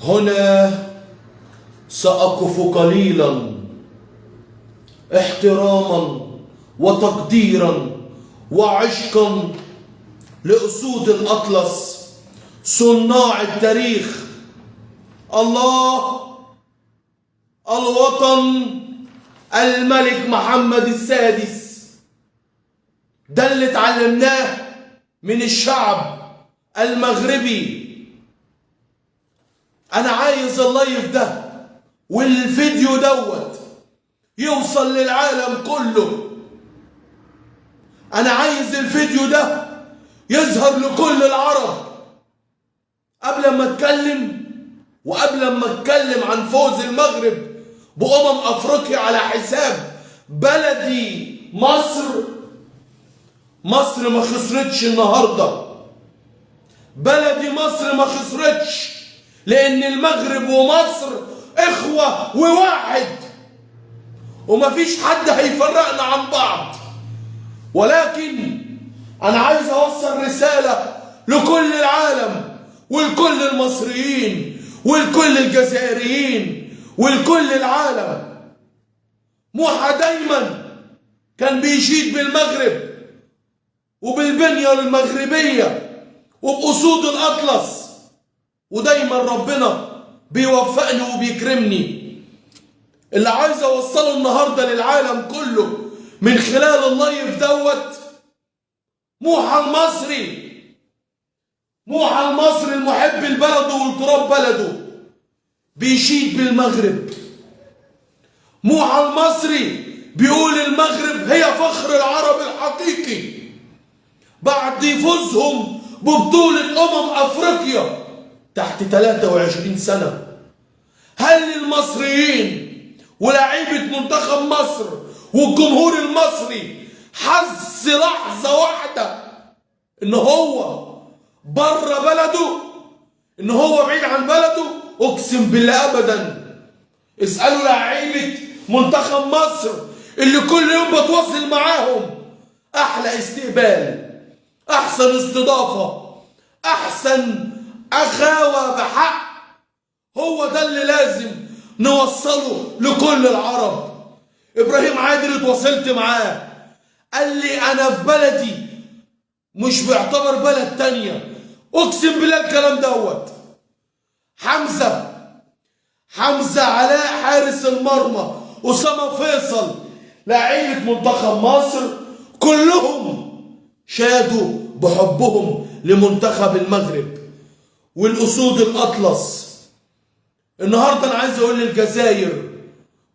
هنا سأقف قليلا احتراما وتقديرا وعشقا لأسود الأطلس صناع التاريخ. الله، الوطن، الملك محمد السادس. ده اللي اتعلمناه من الشعب المغربي. انا عايز ال live ده والفيديو دوت يوصل للعالم كله. انا عايز الفيديو ده يظهر لكل العرب. قبل ما اتكلم وقبل ما اتكلم عن فوز المغرب بأمم افريقيا على حساب بلدي مصر، مصر ما خسرتش النهارده. بلدي مصر ما خسرتش، لان المغرب ومصر اخوة وواحد، ومفيش حد هيفرقنا عن بعض. ولكن انا عايز اوصل رسالة لكل العالم ولكل المصريين ولكل الجزائريين ولكل العالم. موحى دايما كان بيشيد بالمغرب وبالبنية المغربية وبأسود الأطلس، ودايما ربنا بيوفقني وبيكرمني. اللي عايز اوصله النهارده للعالم كله من خلال ال live دوت، موحى المصري، موحى المصري المحب لبلده ولتراب بلده بيشيد بالمغرب. موحى المصري بيقول المغرب هي فخر العرب الحقيقي بعد فوزهم ببطولة أفريقيا تحت 23 سنة. هل المصريين ولاعيبة منتخب مصر والجمهور المصري حس لحظة واحدة إن هو بره بلده، إن هو بعيد عن بلده؟ أقسم بالله أبدا. اسألوا لعيبة منتخب مصر اللي كل يوم بتواصل معاهم، أحلى استقبال، أحسن استضافة، أحسن أخاوة بحق. هو ده اللي لازم نوصله لكل العرب. إبراهيم عادل اتواصلت معاه، قال لي أنا في بلدي مش بيعتبر بلد تانية. أقسم بالله الكلام دوت. حمزة علاء حارس المرمى، أسامة فيصل لعيبة منتخب مصر، كلهم شادوا بحبهم لمنتخب المغرب والأسود الأطلس. النهارده أنا عايز أقول للجزائر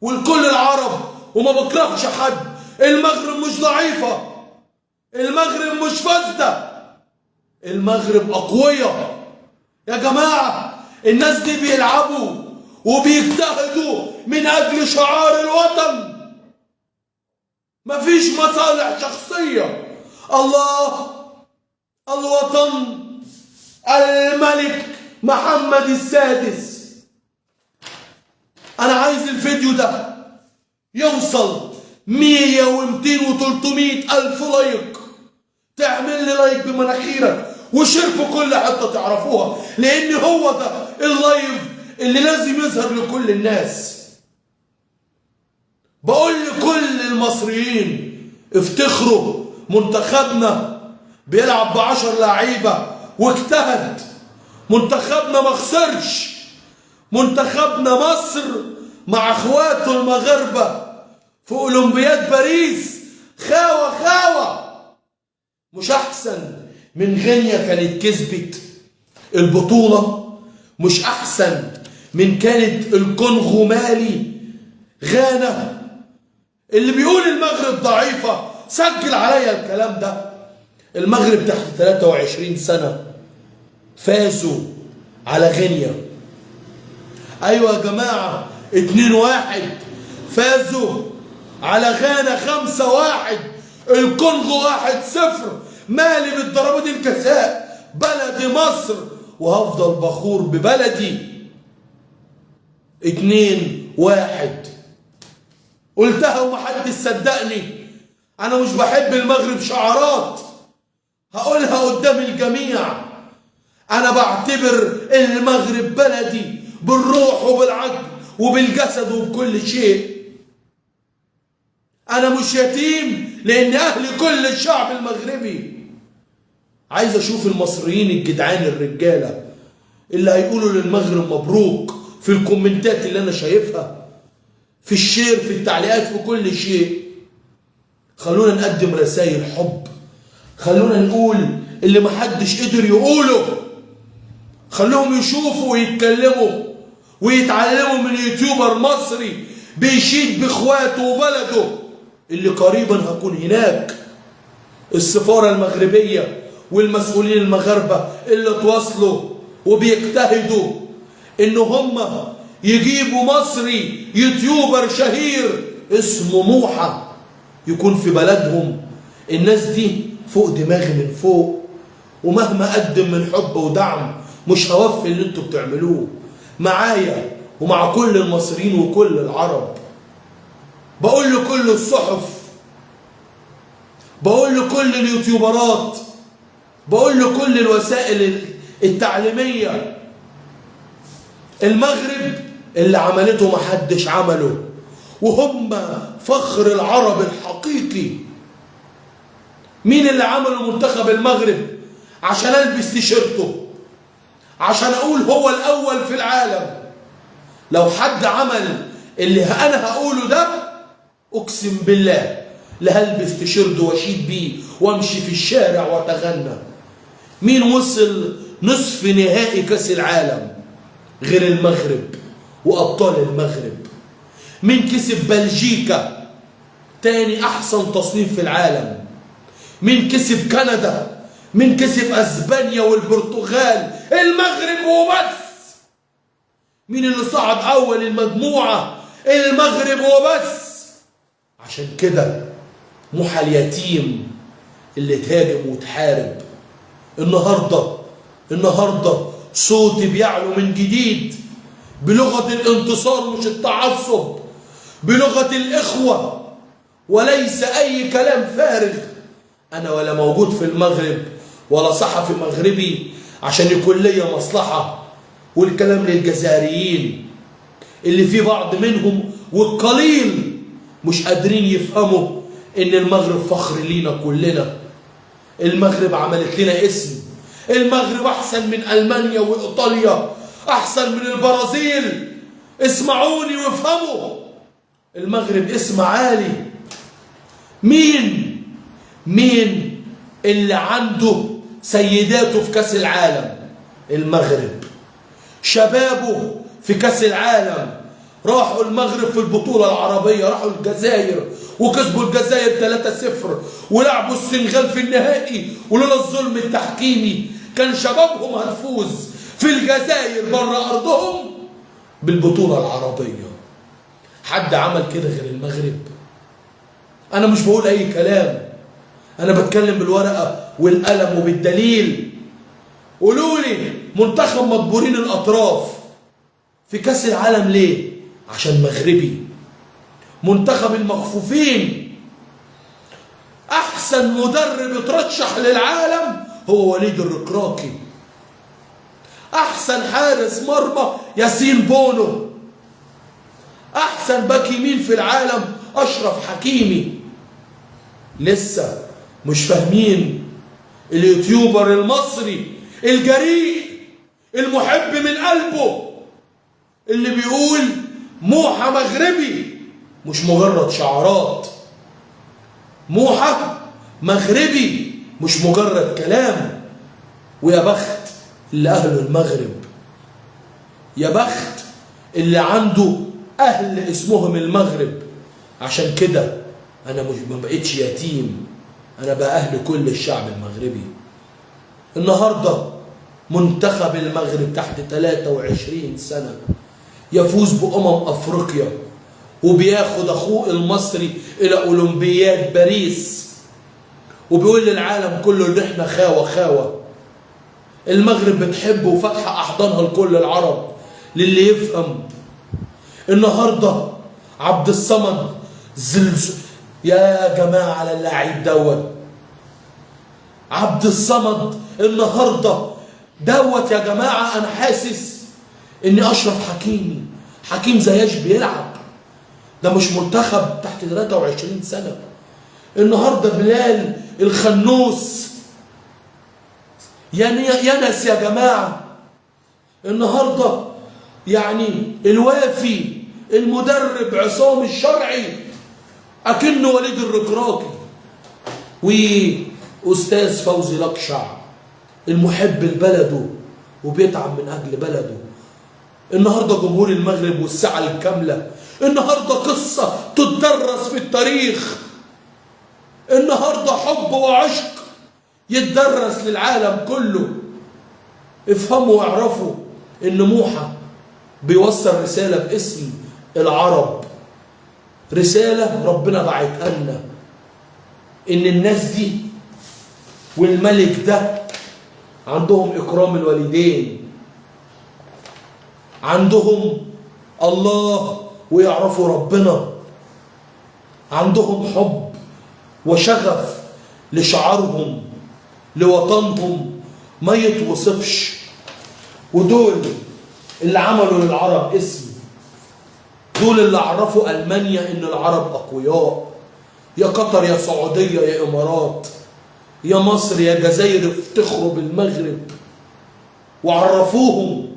ولكل العرب، وما بكرهش حد، المغرب مش ضعيفة، المغرب مش فاسدة، المغرب أقوياء يا جماعة. الناس دي بيلعبوا وبيجتهدوا من أجل شعار الوطن، مفيش مصالح شخصية. الله، الوطن، الملك محمد السادس. أنا عايز الفيديو ده يوصل 100 و200 و300 ألف like. تعمل لي like بمناخيرك و share في كل حتة تعرفوها، لأن هو ده ال live اللي لازم يظهر لكل الناس. بقول لكل المصريين افتخروا، منتخبنا بيلعب ب10 لعيبة واجتهد، منتخبنا ما خسرش، منتخبنا مصر مع اخواته المغاربة في اولمبياد باريس خاوة خاوة، مش احسن من غينيا كانت كسبت البطولة، مش احسن من كانت الكونغو، مالي، غانا. اللي بيقول المغرب ضعيفة سجل عليا الكلام ده. المغرب تحت 23 سنة فازوا على غينيا. ايوه يا جماعة، 2-1 فازوا على غانا، 5-1 الكونغو، 1-0 مالي بالضربات الجزاء. بلدي مصر وهفضل بخور ببلدي. 2-1 قلتها ومحدش صدقني. انا مش بحب المغرب شعارات، هقولها قدام الجميع. انا بعتبر المغرب بلدي بالروح وبالعقل وبالجسد وبكل شيء. انا مش يتيم لان اهلي كل الشعب المغربي. عايز اشوف المصريين الجدعان الرجالة اللي هيقولوا للمغرب مبروك في الكومنتات اللي انا شايفها، في ال share، في التعليقات، في كل شيء. خلونا نقدم رسائل حب، خلونا نقول اللي محدش قدر يقوله، خلوهم يشوفوا ويتكلموا ويتعلموا من YouTuber مصري بيشيد باخواته وبلده اللي قريبا هكون هناك. السفارة المغربية والمسؤولين المغاربة اللي تواصلوا وبيجتهدوا ان هم يجيبوا مصري يوتيوبر شهير اسمه موحى يكون في بلدهم. الناس دي فوق دماغي من فوق، ومهما اقدم من حب ودعم مش هوفي اللي انتوا بتعملوه معايا ومع كل المصريين وكل العرب. بقول لكل الصحف، بقول لكل اليوتيوبرات، بقول لكل الوسائل التعليمية، المغرب اللي عملته محدش عمله، وهم فخر العرب الحقيقي. مين اللي عمله منتخب المغرب عشان البس تيشيرته، عشان اقول هو الاول في العالم؟ لو حد عمل اللي انا هقوله ده اقسم بالله لهلبس تيشيرته واشيد بيه وامشي في الشارع واتغنى. مين وصل نصف نهائي كاس العالم غير المغرب وابطال المغرب؟ مين كسب بلجيكا تاني احسن تصنيف في العالم؟ مين كسب كندا؟ مين كسب اسبانيا والبرتغال؟ المغرب وبس. مين اللي صعد اول المجموعة؟ المغرب وبس. عشان كده موحى اليتيم اللي تهاجم وتحارب النهارده صوتي بيعلو من جديد بلغة الانتصار مش التعصب، بلغة الإخوة وليس أي كلام فارغ. أنا ولا موجود في المغرب ولا صحفي مغربي عشان يكون ليا مصلحة، والكلام للجزائريين اللي في بعض منهم والقليل مش قادرين يفهموا إن المغرب فخر لينا كلنا. المغرب عملت لنا اسم، المغرب أحسن من ألمانيا وإيطاليا، أحسن من البرازيل. اسمعوني وافهموا، المغرب اسم عالي. مين اللي عنده سيداته في كاس العالم؟ المغرب. شبابه في كاس العالم راحوا المغرب في البطولة العربية، راحوا الجزائر وكسبوا الجزائر 3-0 ولعبوا السنغال في النهائي، ولولا الظلم التحكيمي كان شبابهم هتفوز في الجزائر بره أرضهم بالبطولة العربية. حد عمل كده غير المغرب؟ أنا مش بقول أي كلام، أنا بتكلم بالورقة والقلم وبالدليل. قولوا لي منتخب مجبورين الأطراف في كأس العالم ليه؟ عشان مغربي. منتخب المخفوفين، أحسن مدرب اترشح للعالم هو وليد الركراكي. أحسن حارس مرمى ياسين بونو. أحسن باك يمين في العالم أشرف حكيمي. لسه مش فاهمين ال YouTuber المصري الجريء المحب من قلبه اللي بيقول موحى مغربي، مش مجرد شعارات. موحى مغربي مش مجرد كلام. ويا بخت اللي أهله المغرب، يا بخت اللي عنده أهل اسمهم المغرب. عشان كده أنا مش ما بقتش يتيم، أنا بقى أهل كل الشعب المغربي. النهاردة منتخب المغرب تحت 23 سنة يفوز بأمم أفريقيا، وبياخد أخوه المصري إلى أولمبياد باريس، وبيقول للعالم كله إن إحنا خاوة خاوة. المغرب بتحب وفاتحة أحضانها لكل العرب للي يفهم. النهاردة عبد الصمد زلزل يا جماعة على اللاعب دوت. عبد الصمد النهاردة دوت يا جماعة، أنا حاسس ان اشرف حكيمي، حكيم زياش بيلعب، ده مش منتخب تحت 23 سنة. النهارده بلال الخنوس، يا ناس يا جماعة، النهارده يعني الوافي المدرب عصام الشرعي اكنه وليد الركراكي، واستاذ فوزي لقشع المحب لبلده وبيتعب من اجل بلده. النهارده جمهور المغرب والسعة الكاملة، النهارده قصة تدرس في التاريخ، النهارده حب وعشق يتدرس للعالم كله. افهموا واعرفوا ان موحى بيوصل رسالة باسم العرب، رسالة ربنا بعتها لنا ان الناس دي والملك ده عندهم اكرام الوالدين، عندهم الله ويعرفوا ربنا، عندهم حب وشغف لشعارهم لوطنهم ما يتوصفش. ودول اللي عملوا للعرب اسم، دول اللي عرفوا ألمانيا إن العرب أقوياء. يا قطر يا سعودية يا إمارات يا مصر يا جزائر، افتخروا بالمغرب وعرفوهم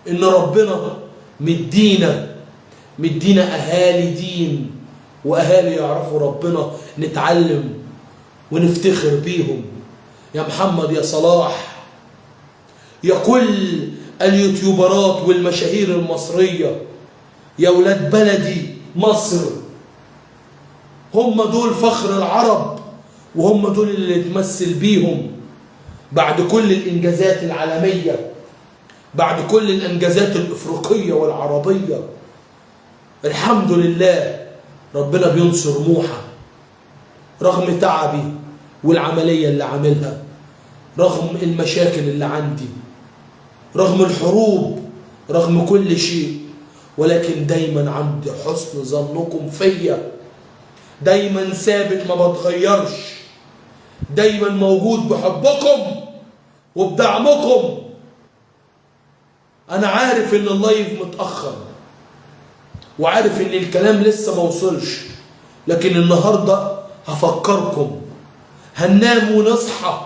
إن ربنا مدينا أهالي دين وأهالي يعرفوا ربنا، نتعلم ونفتخر بيهم. يا محمد يا صلاح، يا كل اليوتيوبرات والمشاهير المصرية، يا ولاد بلدي مصر، هم دول فخر العرب، وهم دول اللي تمثل بيهم بعد كل الإنجازات العالمية، بعد كل الإنجازات الإفريقية والعربية. الحمد لله ربنا بينصر موحى رغم تعبي والعملية اللي عاملها، رغم المشاكل اللي عندي، رغم الحروب، رغم كل شيء، ولكن دايما عندي حسن ظنكم فيا، دايما ثابت ما بتغيرش، دايما موجود بحبكم وبدعمكم. انا عارف ان ال live متأخر، وعارف ان الكلام لسه ما وصلش، لكن النهارده هفكركم. هننام ونصحى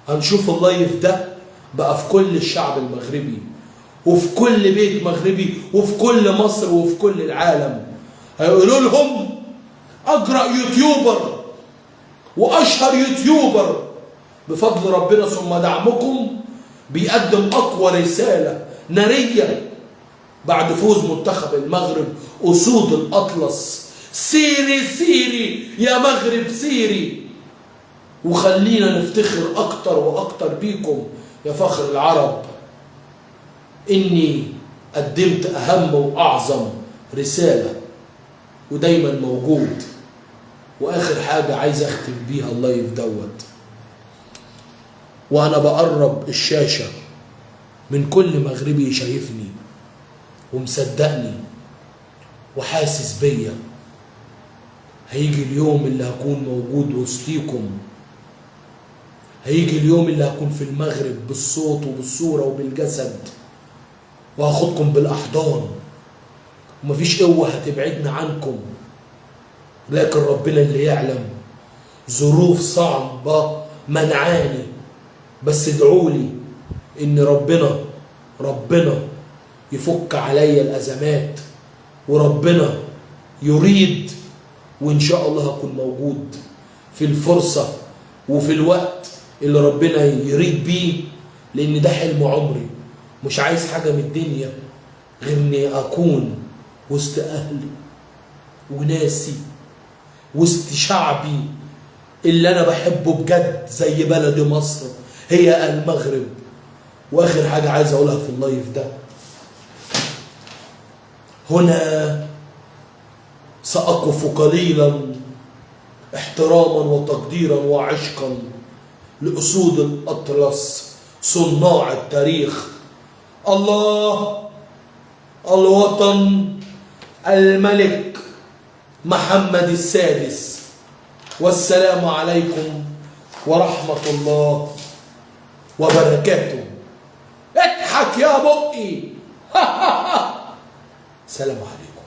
هنشوف ال live ده بقى في كل الشعب المغربي، وفي كل بيت مغربي، وفي كل مصر، وفي كل العالم. هيقولوا لهم أجرأ YouTuber وأشهر YouTuber بفضل ربنا ثم دعمكم بيقدم أقوى رسالة نارية بعد فوز منتخب المغرب أسود الأطلس. سيري سيري يا مغرب سيري، وخلينا نفتخر أكتر وأكتر بيكم يا فخر العرب. إني قدمت أهم وأعظم رسالة ودايما موجود. وآخر حاجة عايز أختم بيها ال live دوت، وأنا بقرب الشاشة من كل مغربي شايفني ومصدقني وحاسس بيا، هيجي اليوم اللي هكون موجود وسطيكم، هيجي اليوم اللي هكون في المغرب بالصوت وبالصورة وبالجسد، وهاخدكم بالأحضان، ومفيش قوة هتبعدنا عنكم، لكن ربنا اللي يعلم. ظروف صعبة منعاني، بس ادعولي ان ربنا يفك عليا الأزمات، وربنا يريد، وإن شاء الله هكون موجود في الفرصة وفي الوقت اللي ربنا يريد بيه، لأن ده حلم عمري. مش عايز حاجة من الدنيا غير إني أكون وسط أهلي وناسي، وسط شعبي اللي أنا بحبه بجد زي بلدي مصر هي المغرب. وآخر حاجة عايز أقولها في اللايف ده، هنا سأقف قليلا احتراما وتقديرا وعشقا لأسود الأطلس صناع التاريخ. الله، الوطن، الملك محمد السادس. والسلام عليكم ورحمة الله وبركاته. اضحك يا بقي. سلام عليكم.